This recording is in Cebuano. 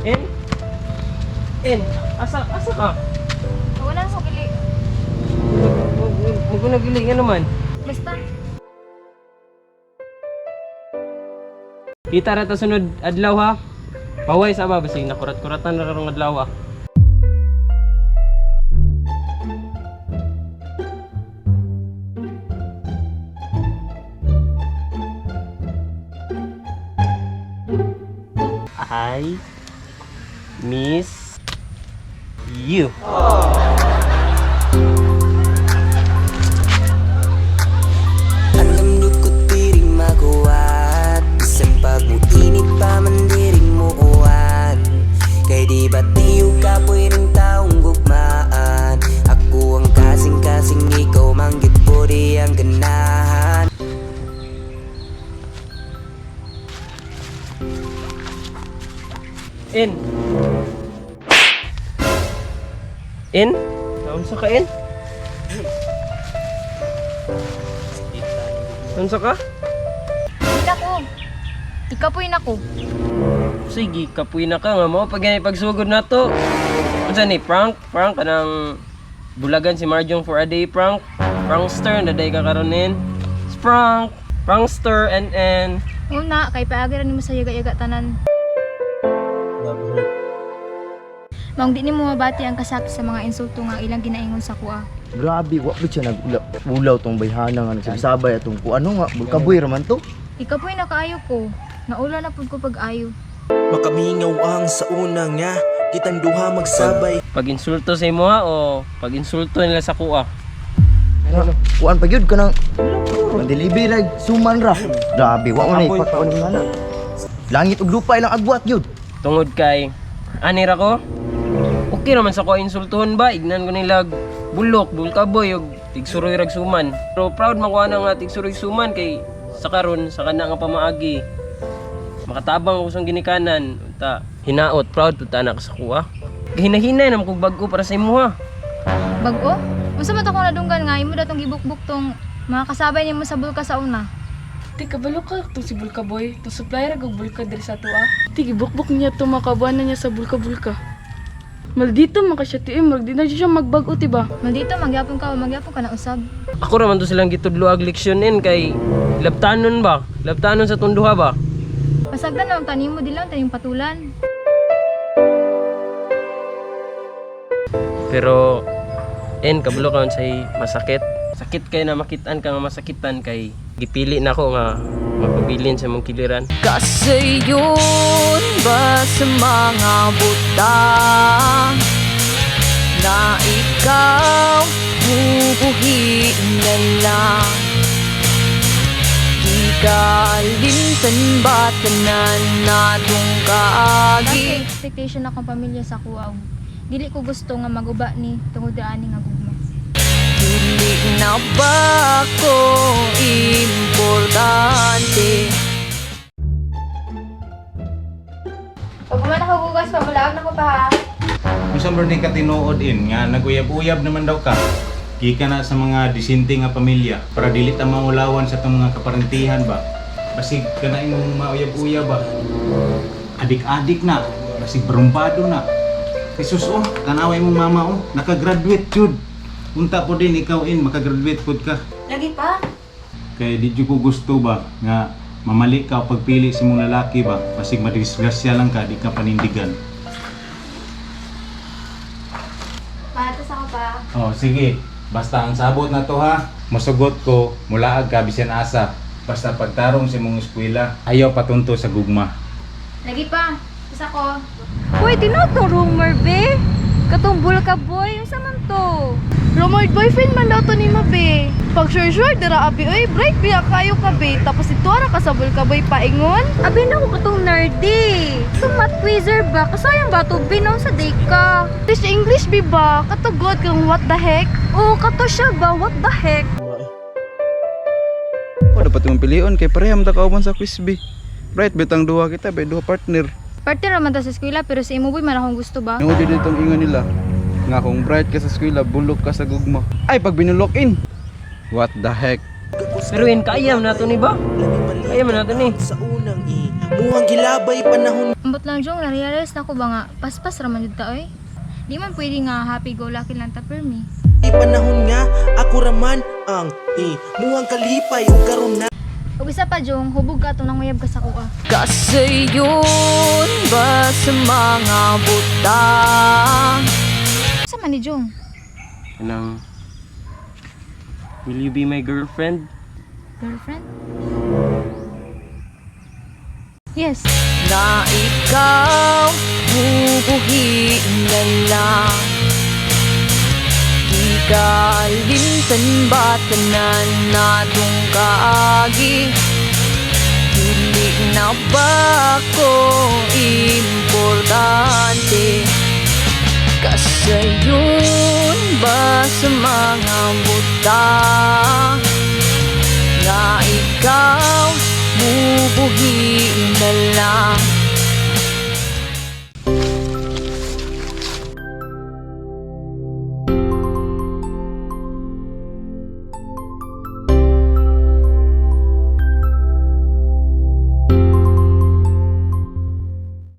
En? En, asa ka? Wala na ko gili. Maguna gili nga naman. Basta. Kita ra ta sunod adlaw ha. Paway sa ba basig nakurat-kuratan na karong adlaw ha. I miss you. Alam niyo ko di rin maguwat. Bisan pag muinit pa man di rin muuwan. Kay di ba tiyo kapoy ng taong gugmaan. Ako ang kasing-kasing ikaw manggit po di ang ganahan. In. In? Naunsa ka, In? Naunsa ka? Hindi ko. Ikapoy na ko. Sige, kapuy na ka nga mo. Pag ganyan pagsugod na to. Unsa ni prank? Prank kanang bulagan si Marjong for a day prank. Prankster na day ka karon in. It's prank. Prankster and and Una, kay paagi ra nimo sa yaga-yaga tanan. Maong di nimo mabati ang kasakit sa mga insulto nga ilang ginaingon sa kuha. Grabe, wa ba siya nag-ulaw tong bayhana nga nagsabay atong kung ano nga, bulkaboy raman to. Ikapoy na kaayo ko. Naula na pud ko pag-ayo. Makamingaw ang sa una nga kitang duha magsabay. Pag insulto sa imo ha, o pag insulto nila sa kuha. Ano, kuan pa gyud kanang mandilibi ra suman ra. Grabe, wa mo na ipakaon nga na. Langit ug lupa ilang agwat gyud. Tungod kay ani ra ko. Okay naman sa ko insultuhon ba, ignan ko nila bulok, bulkaboy ug tigsuroy rag suman. Pero proud man ko ana nga tigsuroy suman kay sa karon sa kana nga pamaagi. Makatabang ako sa ginikanan, unta hinaot proud pud ta na ka sa kuha. Gihinahinay naman kog bag-o para sa imuha. Bag-o? Unsa man to kung nadunggan nga imo datong gibukbuk tong mga kasabay nimo sa bulka sa una? Ti kabalo ka tong si Bulka Boy, tong supplier og bulka diri sa atoa. Ti gibukbuk niya to makabuan na niya sa bulka-bulka. Maldito man ka siya ti, eh, murag di na siya magbag-o ti ba? Maldito magyapon ka o magyapon ka na usab. Ako ra man to silang gitudlo ag leksyon in kay labtanon ba? Labtanon sa tunduha ba? Pasagdan naman tanimo di lang tayong patulan. Pero en kabalo ka say masakit. Sakit kay na makitaan ka nga masakitan kay gipili na ko nga magpabilin sa mong kiliran. Kasi yun ba sa mga butang na ikaw bubuhin na lang? Di kalimtan ba tanan natong kaagi? Dati expectation akong pamilya sa kuha og dili ko gusto nga maguba ni tungod ani nga gugma. Dili na ba ako importante? Pag human ako gugas, pamulaag na ko pa ha. Kung sa ni ka tinuod in nga naguyab-uyab naman daw ka. Gika na sa mga disinte nga pamilya para dili ta maulawan sa itong mga kaparentihan ba. Basig ka na imong mauyab-uyab ba. Adik-adik na, basig barumbado na. Jesus oh, tanaway mong mama oh, nakagraduate jud. Unta po din ikaw in makagraduate pud ka. Lagi pa. Kay di jud ko gusto ba nga mamali ka o pagpili sa imong lalaki ba, basig madisgrasya lang ka, di ka panindigan. Patas ako pa. Oh, sige. Basta ang sabot na to ha. Musugot ko, mulaag ka bisan asa. Basta pagtarong sa imong eskwela, ayaw patunto sa gugma. Lagi pa. Isa ko. Uy, tinuod tong rumor, be. Katong bulka boy, unsa man to? Rumored boyfriend man daw to nimo be. Pag sure sure dira abi oy, bright biya kayo ka be. Tapos ituara ka sa bulka boy paingon. Abi na ko katong nerdy. Itong math quizer ba? Kasayang ba to be no sa day ka? Teach English be ba? Katugod kang what the heck? Oo, kato siya ba? What the heck? O, dapat imong pilion kay pareha man ta kauban sa quiz B. Bright bitang duha kita, bay duha partner. Parte raman ta sa eskwela pero sa imo boy man akong gusto ba? Nang jud itong ingon nila nga kung bright ka sa eskwela, bulok ka sa gugma. Ay, pag binulok in. What the heck? Pero in kaya man nato ni ba? Kaya man nato ni. Sa unang i Muhang gilabay panahon. Ambot lang, Jong, na-realize na ko ba nga paspas ra man jud ta oy. Di man pwede nga happy go lucky lang ta permi. Panahon nga ako raman ang imuhang kalipay ug karon na. Ug isa pa, Jong, hubog ka atong nanguyab ka sa kuha. Kasayon ba sa mga butang? Sa man ni Jong? Kanang, will you be my girlfriend? Girlfriend? Yes. Na ikaw bubuhin na lang. Di kalimtan ba tanan natong kaagi? Dili na ba ako importante? Kasayon ba sa mga butang nga ikaw bubuhin na lang?